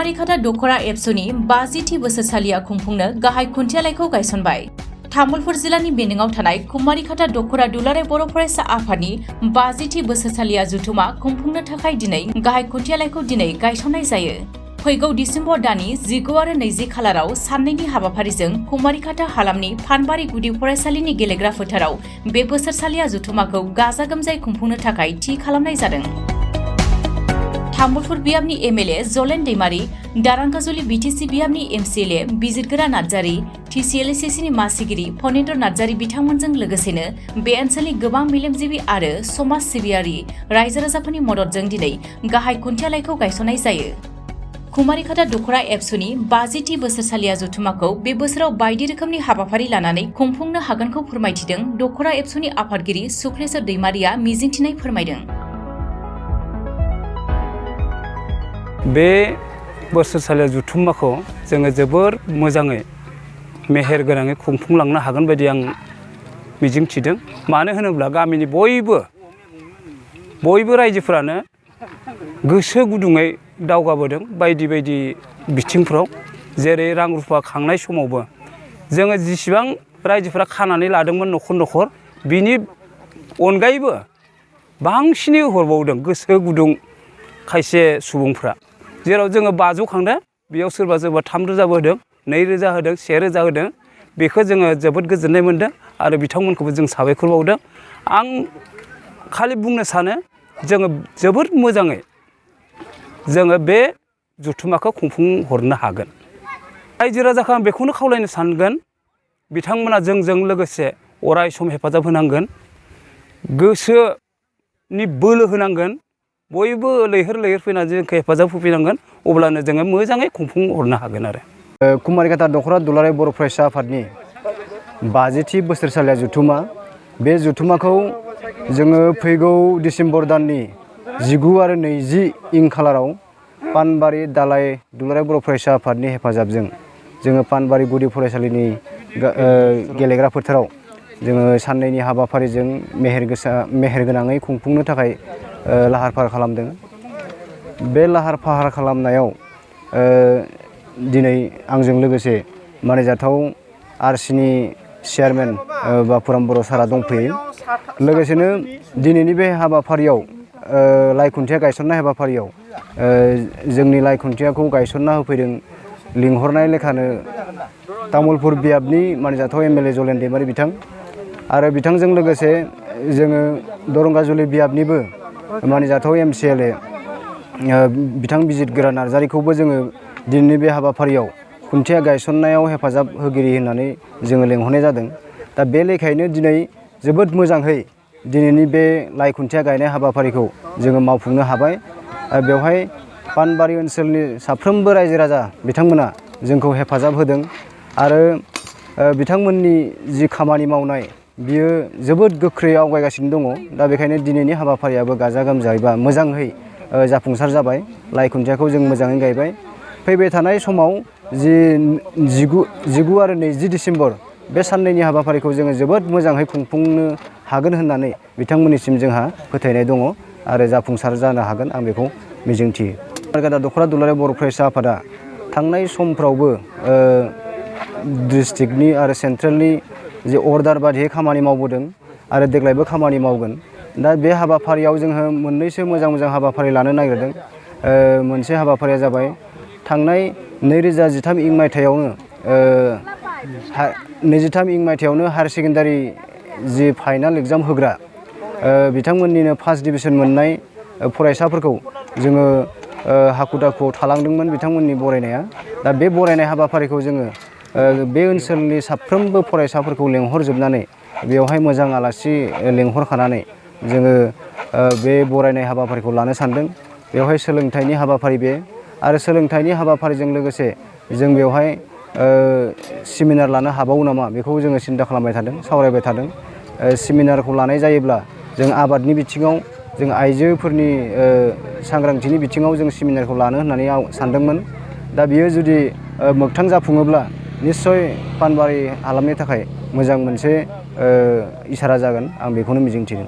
कुमारिघाटा दखरा एबसुनि 50थि बोसोरसालिया खुंफुंनो गाहाय खुन्थियालाइखौ गायसनबाय। तामुलपुर जिल्लानि बेन्दोंआव थानाय कुमारिघाटा दखरा दुलाराय बर' फरायसा आफादनि 50थि बोसोरसालिया जथुमा खुंफुंनो थाखाय दिनै गाहाय खुन्थियालाइखौ दिनै गायसननाय जायो। फैगौ डिसेम्बर दाननि 19 आरो 20 खालाराव साननैनि हाबाफारिजों कुमारिघाटा हालामनि फानबारि गुदि फरायसालिनि गेलेग्रा फोथाराव बे बोसोरसालिया जथुमाखौ गाजा गोमजायै खुंफुंनो थाखाय थि खालामनाय जादों। तामुलपुर बियाबनि एमएलए जलेन दैमारी, दारांगाजुलि बिटिसि बियाबनि एमसिएलए बिजिरगोरा नार्जारी, टिसिएलएसएसनि मासिगिरि फनेन्द्र नार्जारी बिथांमोनजों लोगोसेनो बे ओनसोलनि गोबां मेलेमजिबि आरो समाज सिबियारि रायजो राजाफोरनि मददजों दिनै गाहाय खुन्थियालाइखौ गायसननाय जायो। कुमारिघाटा दखरा एबसुनि 50थि बोसोरसालिया जथुमाखौ बे बोसोराव बायदि रोखोमनि हाबाफारि लानानै खुंफुंनो हागोनखौ फोरमायथिदों दखरा एबसुनि आफादगिरि सुक्लेश्वर दैमारीया मिजिंथिनाय फोरमायदों। बे बोसोरसालिया जथुम्माखौ जोङो जोबोर मोजाङै मेहेर गोनाङै खुंफुंलांनो हागोन बायदि आं मिजिंथिदों। मानो होनोब्ला गामिनि बयबो रायजोफोरानो गोसो गुदुङै दावगाबोदों बायदि बायदि बिथिंफ्राव। जेरै रां रुफा खांनाय समावबो जोङो जिसिबां रायजोफोरा खानानै लादोंमोन न'खर न'खर, बिनि अनगायैबो बांसिनै हरबावदों गोसो गुदुं खायसे सुबुंफ्रा। जेराव जोङो 500 खांदों, बेयाव सोरबा 3 रोजाबो होदों, 2 रोजा होदों, 1 रोजा होदों। बेखौ जोङो जोबोद गोजोननाय मोनदों आरो बिथांमोनखौबो जों साबायखर बावदों। आं खालि बुंनो सानो जोङो जोबोद मोजाङै जोङो बे जथुम्माखौ खुंफुंहरनो हागोन। रायजो राजाखौ आं बेखौनो खावलायनो सानगोन, बिथांमोना जोंजों लोगोसे अराय सम हेफाजाब होनांगोन, गोसोनि बोलो होनांगोन, बयबो लैहोर लैहोर फैनानै जोंखौ हेफाजाब होफैनांगोन। अब्लानो जोङो मोजाङै खुंफुंहरनो हागोन आरो। कुमारिघाटा दखरा दुलाराय बर' फरायसा आफादनि 50थि बोसोरसालिया जथुम्मा, बे जथुम्माखौ जोङो फैगौ डिसेम्बर दाननि 19 आरो 20 खालाराव पानबारि दालाय दुलाराय बर' फरायसा आफादनि हेफाजाबजों जोङो पानबारि गुदि फरायसालिनि गेलेग्रा फोथाराव जोङो साननैनि हाबाफारिजों मेहेर गोनाङै खुंफुंनो थाखाय लाहार फाहार खालामदों। बे लाहार फाहार खालामनायाव दिनै आंजों लोगोसे मानिजाथाव आरसिनि चेयारमेन बापुराम बर' सारा दंफैयो। लोगोसेनो दिनैनि बे हाबाफारियाव लाइ खुन्थिया गायसननाय हाबाफारियाव जोंनि लाइ खुन्थियाखौ गायसनना होफैदों लिंहरनाय लेखानो तामुलपुर बियाबनि मानिजाथाव एमएलए जलेन दैमारी बिथां आरो बिथांजों लोगोसे जोङो दरंगाजुलि बियाबनिबो मानिजाथाव एमसिएलए बिथां बिजिरगोरा नार्जारीखौबो जोङो दिनैनि बे हाबाफारियाव खुन्थिया गायसननायाव हेफाजाब होगिरि होननानै जोङो लेंहरनाय जादों। दा बे लेखायैनो दिनै जोबोद मोजाङै दिनैनि बे लाइ खुन्थिया गायनाय हाबाफारिखौ जोङो मावफुंनो हाबाय। बेवहाय पानबारि ओनसोलनि साफ्रोमबो रायजो राजा बिथांमोना जोंखौ हेफाजाब होदों आरो बिथांमोननि जि खामानि मावनाय बियो जोबोद गोख्रै आवगायगासिनो दङ। दा बेखायनो दिनैनि हाबाफारियाबो गाजा गोमजायै बा मोजाङै जाफुंसार जाबाय। लाइ खुन्थियाखौ जों मोजाङै गायबाय। फैबाय थानाय समाव जि 19 आरो 20 डिसेम्बर बे साननैनि हाबाफारिखौ जोङो जोबोद मोजाङै खुंफुंनो हागोन होननानै बिथांमोननिसिम जोंहा फोथायनाय दङ आरो जाफुंसार जानो हागोन आं बेखौ मिजिंथियो। कुमारिघाटा दखरा दुलाराय बर' फरायसा आफादा थांनाय समफ्रावबो डिस्ट्रिक्टनि आरो सेन्ट्रेलनि जे अर्डार बादियै खामानि मावबोदों आरो देग्लायबो खामानि मावगोन। दा बे हाबाफारियाव जोङो मोननैसो मोजां हाबाफारि लानो नागिरदों। मोनसे हाबाफारिया जाबाय थांनाय 2013 मायथाइयावनो 23 मायथाइयावनो हायार सेकेन्डारि जि फाइनाल एग्जाम होग्रा बिथांमोननिनो फार्स्ट डिभिजन मोननाय फरायसाफोरखौ जोङो हाखु दाखुआव थालांदोंमोन बिथांमोननि बरायनाया। दा बे बरायनाय हाबाफारिखौ जोङो बे ओनसोलनि साफ्रोमबो फरायसाफोरखौ लेंहरजोबनानै बेवहाय मोजां आलासि लेंहरखानानै जोङो बे बरायनाय हाबाफारिखौ लानो सानदों। बेवहाय सोलोंथाइनि हाबाफारि बे आरो सोलोंथाइनि हाबाफारिजों लोगोसे जों बेवहाय सेमिनार लानो हाबावो नामा बेखौ जोङो सिन्था खालामबाय थादों, सावरायबाय थादों। सेमिनारखौ लानाय जायोब्ला जों आबादनि बिथिङाव, जों आइजोफोरनि सांग्रांथिनि बिथिङाव जों सेमिनारखौ लानो होननानै सानदोंमोन। दा बियो जुदि मोगथां जाफुङोब्ला निस्सय पानबारि हालामनि थाखाय मोजां मोनसे इसारा जागोन, आं बेखौनो मिजिंथिदों।